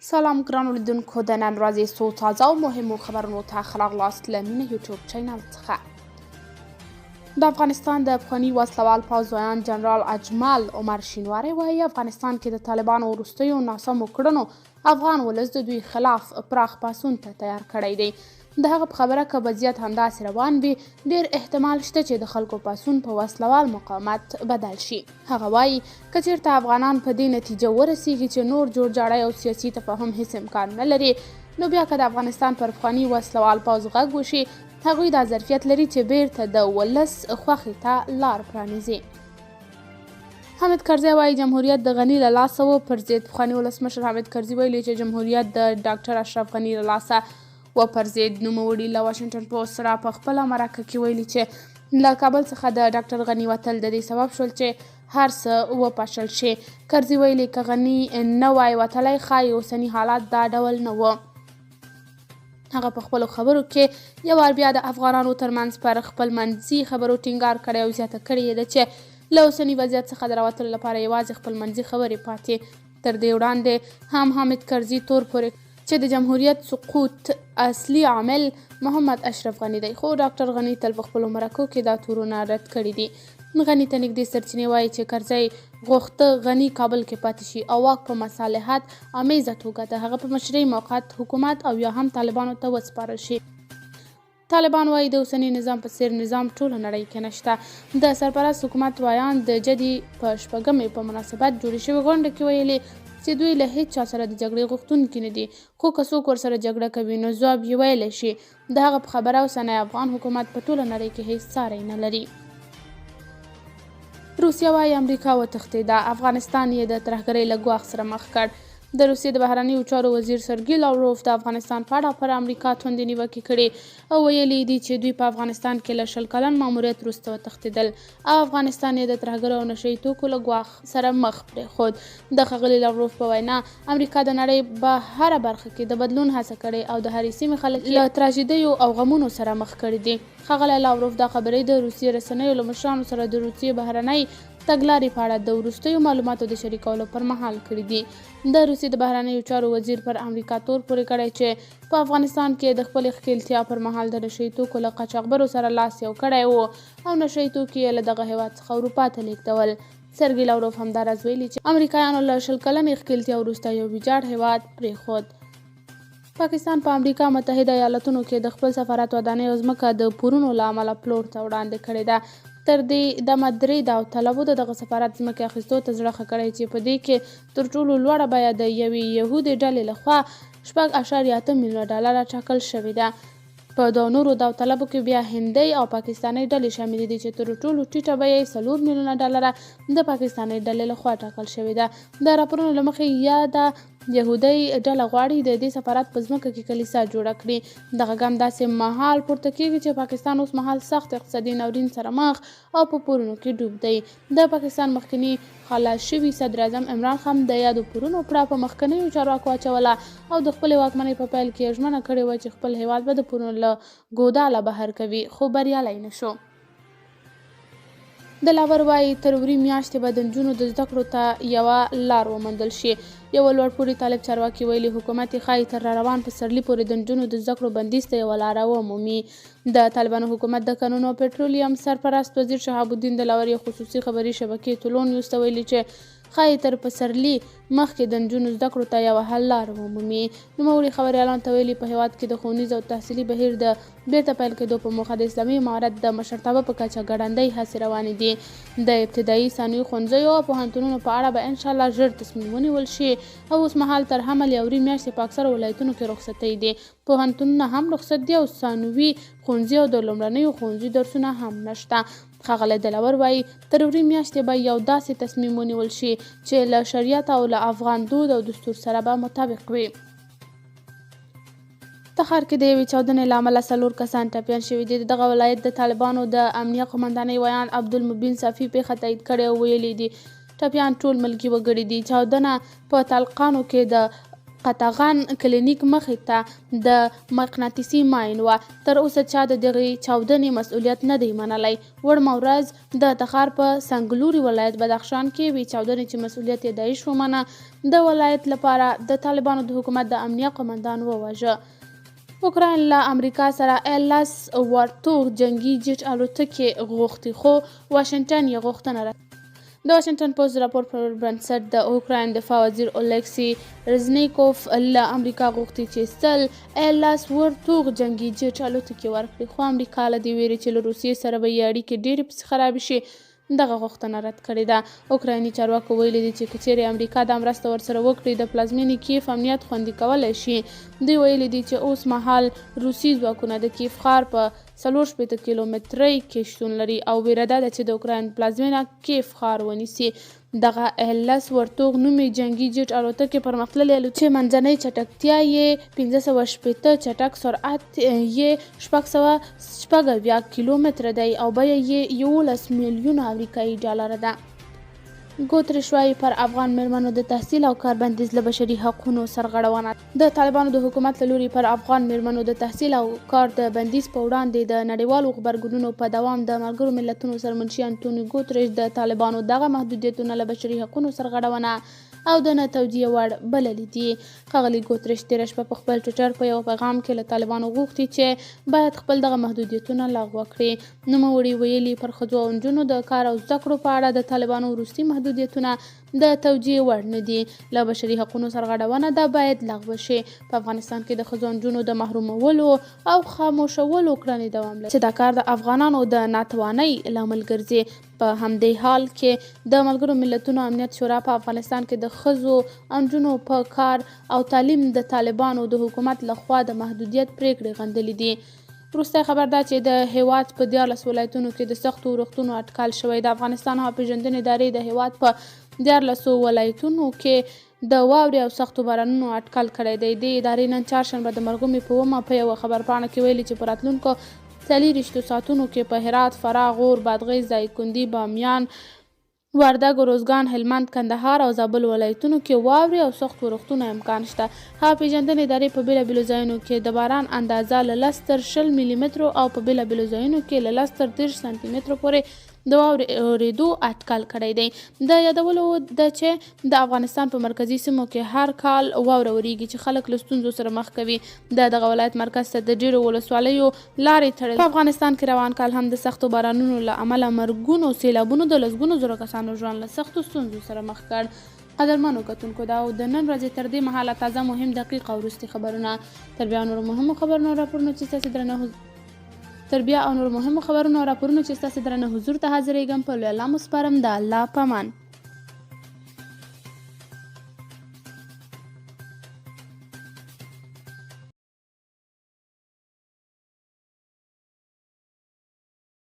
سلام ګرانو لیدونکو، د نن ورځې څو تازه او مهمو خبرونو ته ښه راغلاست له مینه یوټیوب چینل څخه. د افغانستان د پخواني وسلوال پوځ ویاند جنرال اجمل عمر شینواری وایي، افغانستان کې د طالبانو وروستیو ناسمو کړنو افغان ولس د دوی خلاف پراخ پاڅون ته تیار کړی دی. د هغه په خبره، که وضعیت همداسې روان وي، ډېر احتمال شته چې د خلکو پاڅون په وسلوال مقاومت بدل شي. هغه وایي، که چېرته افغانان په دې نتیجه ورسیږي چې نور جوړجاړی او سیاسي تفاهم هیڅ امکان نه لري، نو بیا که د افغانستان پر پخواني وسلوال پوځ غږ وشي، هغوی دا ظرفیت لري چې بیرته د ولس خوښې ته لار پرانیزي. حامد کرزی وایي، جمهوریت د غني له لاسه وپرځېد. پخواني ولسمشر حامد کرزي ویلي چې جمهوریت د ډاکټر اشرف غني له لاسه وپرځېد. نوموړي له واشنګټن پوسټ سره په خپله مرکه کې ویلي چې له کابل څخه د ډاکټر غني وتل د دې سبب شول چې هر څه وپاشل شي. کرزي ویلي، که غني نه وای وتلی، ښایي اوسني حالات دا ډول نه و. هغه په خپلو خبرو کې یو وار بیا د افغانانو ترمنځ پر خپل منځي خبرو ټینګار کړی او زیاته کړې یې ده چې له اوسني وضعیت څخه د راوتلو لپاره یوازې خپل منځي خبرې پاتې. تر دې وړاندې هم حامد کرزي تور پورې چې د جمهوریت سقوط اصلي عامل محمد اشرف غني دی، خو ډاکټر غني تل په خپلو مرکو کې دا تورونه رد کړي دي. غني ته نږدې سرچینې وایي چې کرزی غوښته غني کابل کې پاتې شي او واک په مصالحت آمیزه توګه د هغه په مشرۍ موقت حکومت او یا هم طالبانو ته وسپارل شي. طالبان وایي، د اوسني نظام په څیر نظام ټوله نړۍ کې نشته. د سرپرست حکومت ویاند د جدي په شپږمې په مناسبت جوړې شوې غونډه کې ویلي چې دوی له هیڅ چا سره د جګړې غوښتونکي نه دي، خو که څوک ورسره جګړه کوي نو ځواب یې ویلی شي. د هغه په خبره، اوسنی افغان حکومت په ټوله نړۍ کې هیڅ ساری نه لري. روسیه وایي، امریکا وتښتېده، افغانستان یې د ترهګرۍ له ګواښ سره مخ کړ. د روسیې د بهرنیو چارو وزیر سرګي لاوروف د افغانستان په اړه پر امریکا توندې نیوکې کړې او ویلي دي چې دوی په افغانستان کې له 20 کلن ماموریت وروسته وتښتېدل او افغانستان یې د ترهګرو او نشه یي توکو له ګواښ سره مخ پرېښود. د ښاغلي لاوروف په وینا، امریکا د نړۍ په هره برخه کې د بدلون هڅه کړې او د هرې سیمې خلک یې له تراژیدیو او غمونو سره مخ کړي دي. ښاغلی لاوروف دا خبرې د روسیې رسنیو له مشرانو سره د روسیې بهرنۍ تګلارې په اړه د وروستیو معلوماتو د شریکولو پر مهال کړې دي. د روسیې د بهرنیو چارو وزیر پر امریکا تور پورې کړی چې په افغانستان کې د خپلې ښکېلتیا پر مهال د نشه یي توکو له قاچاقبرو سره لاس یو کړی و او نشه یي توکي یې له دغه هېواد څخه اروپا ته لېږدول. سرګي لاوروف همداراز ویلي چې امریکایانو له 20 کلنې ښکېلتیا وروسته یو ویجاړ هېواد پرېښود. پاکستان په امریکا متحده ایالتونو کې د خپل سفارت ودانۍ او ځمکه د پورونو له امله پلور ته وړاندې کړې ده. تر دې دمه درې داوطلبو د دغه سفارت ځمکې اخیستو ته زړه ښه کړی چې په دې کې تر ټولو لوړه بیه د یوې یهودې ډلې له خوا 6.8 میلیونه ډالره ټاکل شوې ده. په دوو نورو داوطلبو کې بیا هندۍ او پاکستانۍ ډلې شاملې دي چې تر ټولو ټیټه بیه یې 4 میلیونه ډالره د پاکستانۍ ډلې له خوا ټاکل شوې ده. د راپورونو له مخې، یاده یهودۍ ډله غواړي د دې سفارت په ځمکه کې کلیسا جوړه کړي. دغه ګام داسې مهال پورته کیږي چې پاکستان اوس مهال سخت اقتصادي ناورین سره مخ او په پورونو کې ډوب دی. د پاکستان مخکني خلاص شوي صدراعظم عمران خان د یادو پورونو پړه په مخکنیو چارواکو اچوله او د خپلې واکمنۍ په پیل کې یې ژمنه کړې وه چې خپل هیواد به د پورونو له ګوداله بهر کوي، خو بریالی نه شو. دلاور وایي، تر وري میاشتې به د نجونو د زده کړو ته یوه لار وموندل شي. یوه لوړپوړي طالب چارواکي ویلي، حکومت یې ښایي تر راروان پسرلي پورې د نجونو د زده کړو بندیز ته یوه لاره ومومي. د طالبانو حکومت د کانونو او پټرولیم سرپرست وزیر شهاب الدین دلاور یې خصوصي خبري شبکې طلوع نیوز ته ویلي چې ښایي تر پسرلي مخکې د نجونو زده کړو ته یوه حل لار ومومي. نوموړي خبریالانو ته ویلي، په هېواد کې د ښوونیز او تحصیلي بهیر د بیرته پیل کېدو په موخه د اسلامي امارت د مشرتابه په کچه ګړندۍ هڅې روانې دي. د ابتدایي، ثانوي ښوونځیو او پوهنتونونو په اړه به انشاالله ژر تصمیم ونیول شي او اوسمهال تر حمل یا وري میاشتې په اکثرو ولایتونو کې رخصتۍ دي. پوهنتونونه هم رخصت دي او ثانوي ښوونځي او د لومړنیو ښوونځي درسونه هم نشته. ښاغلی دلاور وایي، تر وري میاشتې به یو داسې تصمیم ونیول شي چې له شریعت او له افغان دود او دستور سره به مطابق وي. تخار کې د یوې چاودنې له امله 4 کسان ټپیان شوي دي. د دغه ولایت د طالبانو د امنیه قومندانۍ ویاند عبدالمبین صافي پېښه تایید کړې او ویلي دي، ټپیان ټول ملکي وګړي دي. چاودنه په تالقانو کې د قطغن کلینیک مخې ته د مقناطیسي ماین وه. تر اوسه چا د دغې چاودنې مسؤلیت نه دی منلی. وړمه ورځ د تخار په سنګلوري ولایت بدخشان کې یوې چاودنې چې مسؤلیت یې داعش ومنه، د ولایت لپاره د طالبانو د حکومت د امنیه قومندان وواژه. اوکراین له امریکا سره ایل 10 وارتوغ جنګي جیټ الوتکې غوښتي، خو واشنګټن یې غوښتنه رد. د واشنګټن پوسټ د راپور پر بنسټ د اوکراین دفاع وزیر اولیکسي رزنیکوف له امریکا غوښتي چې 100 ایل 10 ورتوغ جنګي جیټ الوتکې ورکړي، خو امریکا له دې ویرې چې له روسیې سره به یې اړیکې ډېرې پسې خرابې شي، دغه غوښتنه رد کړې ده. اوکرایني چارواکو ویلي دي چې که چیرې امریکا دا مرسته ورسره وکړي، د پلازمینې کیف امنیت خوندي کولی شي. دوی ویلي دي چې اوس مهال روسي ځواکونه د کیف ښار په 64 کیلو مترۍ کې شتون لري او ویره دا ده چې د اوکراین پلازمینه کیف ښار ونیسي. دغه ایل 10 ورتوغ نومې جنګي جیټ الوتکې پرمختللې الوتکې چې منځنۍ چټکتیا یې 560، چټک سرعت یې 676 کیلو متره دی او بیه یې 11 میلیونه امریکایي ډالره ده. ګوترش وايي، پر افغان مېرمنو د تحصیل او کار بندیز له بشري حقونو سرغړونه. د طالبانو د حکومت له لوري پر افغان مېرمنو د تحصیل او کار د بندیز په وړاندې د نړیوالو غبرګونونو په دوام د ملګرو ملتونو سرمنشي انتوني ګوترش د طالبانو دغه محدودیتونه له بشري حقونو سرغړونه او د نه توجیه وړ بللي دي. ښاغلي ګوترش تېره شپه په خپل ټویټر په یوه پیغام کې له طالبانو غوښتي چې باید خپل دغه محدودیتونه لغوه کړي. نوموړي ویلي، پر ښځو او نجونو د کار او زده کړو په اړه د طالبانو وروستي محدودیتونه د توجیه وړ نه دي، له بشري حقونو سرغړونه ده، باید لغوه شي. په افغانستان کې د ښځو او نجونو د محرومولو او خاموشولو کړنې دوام لري، چې دا کار د افغانانو د ناتوانۍ لامل ګرځي. په همدې حال کې د ملګرو ملتونو امنیت شورا په افغانستان کې د ښځو او نجونو په کار او تعلیم د طالبانو د حکومت له خوا د محدودیت پرېکړې غندلې دي. وروستی خبر دا چې د هېواد په 13 ولایتونو کې د سختو ورښتونو اټکل شوی. د افغانستان هوا پېژندنې ادارې د هېواد په 13 ولایتونو کې د واورې او سختو بارانونو اټکل کړی دی. دې ادارې نن چهارشنبه د مرغومې په 7مه په یوه خبرپاڼه کې ویلي چې په راتلونکو 24 ساعتونو کې په هرات، فراه، غور، بادغیس، دایکندي، بامیان، وردګ، ارزګان، هلمند، کندهار او زابل ولایتونو کې واورې او سخت ورښتونو امکان شته. هوا پېژندنې ادارې په بېلابېلو ځایونو کې د باران اندازه له 10 تر 20 ملي مترو او په بېلابېلو ځایونو کې له 10 تر 30 سانتي مترو پورې د واورې اورېدو اټکل کړی دی. د یادولو ده چې د افغانستان په مرکزي سیمو کې هر کال واوره وریږي چې خلک له ستونزو سره مخ کوي. د دغه ولایت مرکز ته د ډېرو ولسوالیو لارې تړل. په افغانستان کې روان کال هم د سختو بارانونو له امله مرګونو سېلابونو د لسګونو زرو کسانو ژوند له سختو ستونزو سره مخ کړ. قدرمنو کتونکو، دا و د نن ورځې تر دې مهاله تازه، مهم، دقیق او وروستي خبرونه. تر بیا نورو مهمو خبرونو او راپورونو چې ستاسې درنه تر بیا او نورو مهمو خبرونو او راپورونو چې ستاسې درنه حضور ته حاضرېږم، په لوی الله مو سپارم. د الله په امان.